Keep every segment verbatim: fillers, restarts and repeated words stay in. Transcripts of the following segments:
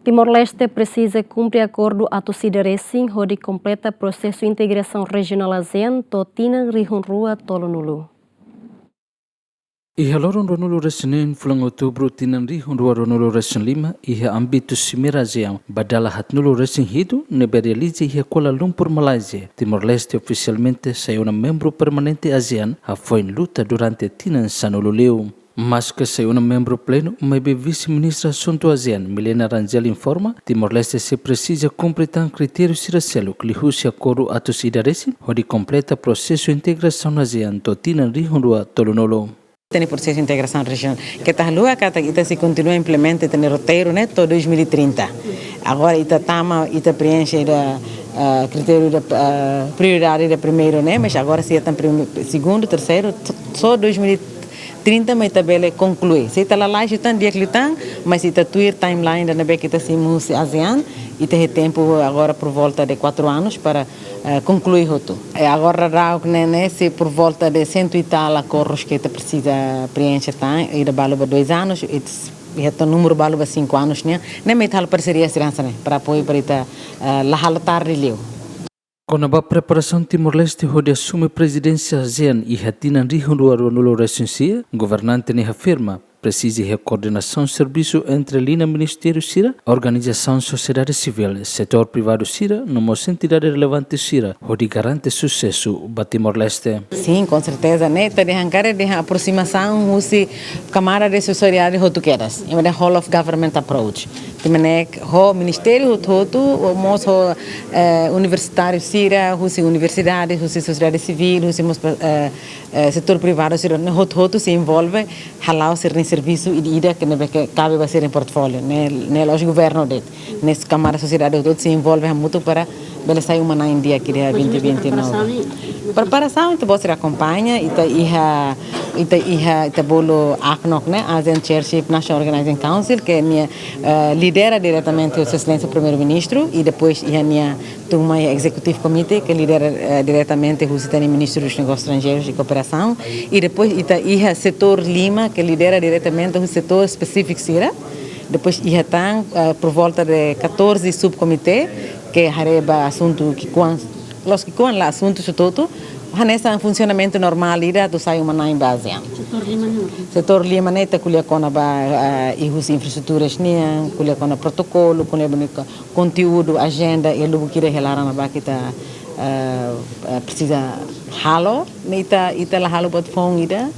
Timor-Leste presiza kumpre akordu atus ida resin hodi kompleta prosesu integrasaun rejionál ASEAN to'o tinan rihun rua tolunulu. Iha loron ruanulu resin neen fulan Outubru tinan rihun rua ruanulu resin lima, iha ámbitu Simeira ASEAN ba dala haatnulu resin hitu ne'ebé realiza iha Kuala Lumpur, Malázia, Timor-Leste ofisialmente sai ona membru permanente ASEAN, hafoin luta durante tinan sanulu liu. Maske sai ona membru plenu, maibé Vise-Ministra Asuntu ASEAN, Milena Rangel informa, Timor-Leste sei presiza kumpre tan kritériu sira seluk liuhusi akordu atus ida resin, hodi kompleta prosesu integrasaun ASEAN to'o tinan rihun rua tolunulu. Ita-nia prosesu integrasaun rejionál. Keta haluha katak ita sei kontinua implementa ita-nia roteiru ne'e to'o dois mil e trinta. Agora ita tama, ita preenxe ida, ah, kritériu ida, ah, prioridade ida primeiru ne'e, mas agora sei ita prime-, segundu, terseiru, só dois mil e trinta mak ita bele konklui. Se ita lalais liután, di'ak liután, mas ita tuir timeline ida ne'ebé ke ita simu husi ASEAN, ita iha tempu agora por volta de quatro anos para, eh, konklui hotu. E agora daudaun ne'e, ne'e sei por volta de cento e tal acordos que ita presiza preenxe tan, ida balu ba dois anos, ita, ita númeru balu ba cinco anos nian, ne'e mak ita halo parseria sira hanesan ne'e, para apoiu para ita, eh, la halo tarde liu. Kona-ba preparasaun Timor-Leste hodi asume prezidénsia ASEAN iha tinan rihun rua ruanulu resin sia, governante ne'e afirma, presiza iha koordenasaun servisu entre liña ministériu sira, organizasaun sosiedade sivíl, setór privadu sira, no mós entidade relevante sira, hodi garante susesu ba Timor-Leste. Sin, konserteza, ne'e ita dehan karik dehan aproximasaun husi kamada de sosiedade hotu kedas, ema dehan whole of government approach. Ita ne'e ho ministériu hotu-hotu, no mós ho, eh, universitáriu sira, husi universidade, husi sosiedade sivíl, husi mós, eh, eh, setór privadu sira, ne'e hotu-hotu sei envolve, hala'o sira-nia servisu ida-idak ne'ebé ke kabe ba sira-nia portfóliu, ne'e, ne'e la'ós governu de'it, ne'e kamada sosiedade hotu-hotu sei envolve hamutuk para bele sai uma-na'in di'ak iha vinte vinte e nove. Preparasaun, ita-boot sira akompaña, ita iha, ita iha, ita bolu ACNOC ne'e, ASEAN Chairship National Organizing Council, ke nia, eh, lidera diretamente Sua Exelénsia Primeiru-Ministru, i depois iha nia tun mai Executive Committee, ke lidera, eh, diretamente husi ita-nia Ministru dos Negósius Estranjeirus i Kooperasaun, i depois ita iha setór lima, ke lidera diretamente husi setór espesífiku sira, depois iha tan, eh, por volta de catorze subcomité, ke haree ba asuntu ki'ikoan, la'ós ki'ikoan, la, asuntu hotu-hotu, hanesan funsionamentu normál ida atu sai uma-na'in ba ASEAN. Setór lima ne'e? Setór lima ne'e ita ko'alia kona-ba, eh, iha husi infraestruturas nian, ko'alia kona protokolu, ko'alia ba nia ko-, konteúdu, ajenda, i lubuk ida iha laran ne'ebá ke ita, eh, eh, presiza halo, ne'e ita, ita la halo buat foun ida,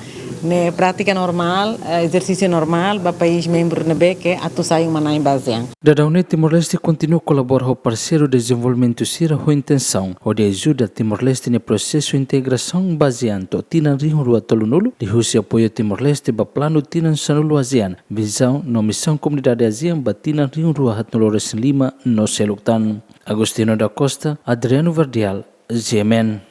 ne'e prátika normál, eh, ezersísiu normál, ba país membru ne'ebé ke atu sai uma-na'in ba ASEAN. Daudaun ne'e Timor-Leste kontinua kolabora ho parseiru dezenvolvimentu sira ho intensaun hodi ajuda Timor-Leste nia prosesu integrasaun ba ASEAN to'o tinan rihun rua tolunulu, liuhusi apoiu Timor-Leste ba planu tinan sanulu ASEAN, vizaun no misaun komunidade ASEAN ba tinan rihun rua haatnulu resin lima no seluk tan. Agostinho da Costa, Adriano Verdial, G M N.